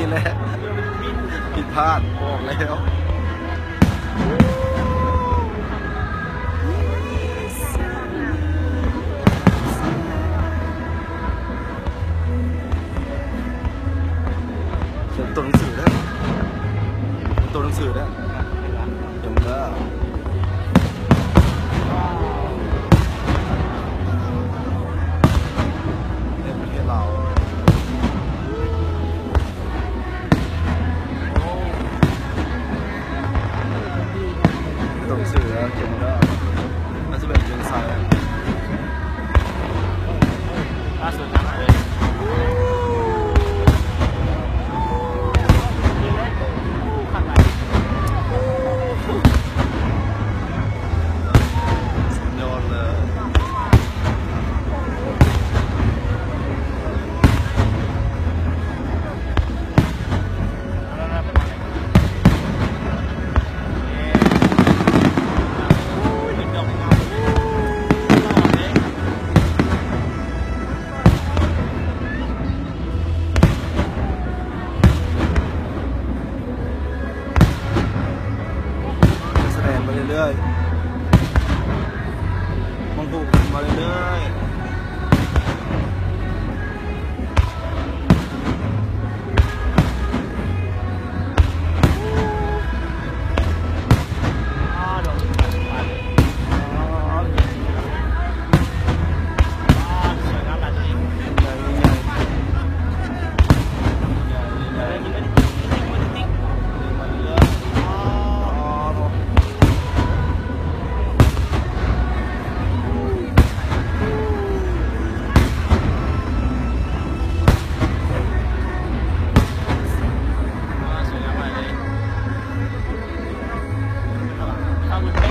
ແລະ ຜິດພາດ ອອກແລ້ວ. ຕົວໜັງສືເດີ ຕົວໜັງສືເດີ ເຕັມເດີ ເຕັມເຂດລາວ. ຕົວໜັງສືເດີ ເກັບເດີ ມັນຊິເປັນຈັ່ງຊັ້ນ. ລ່າສຸດນຳເລີຍ ຍອດເລີຍ. ສະແດງໄປເລື້ອຍໆ ມັນກໍຂຶ້ນມາເລື້ອຍໆ. ສວຍງາມຫຼາຍເລີຍ.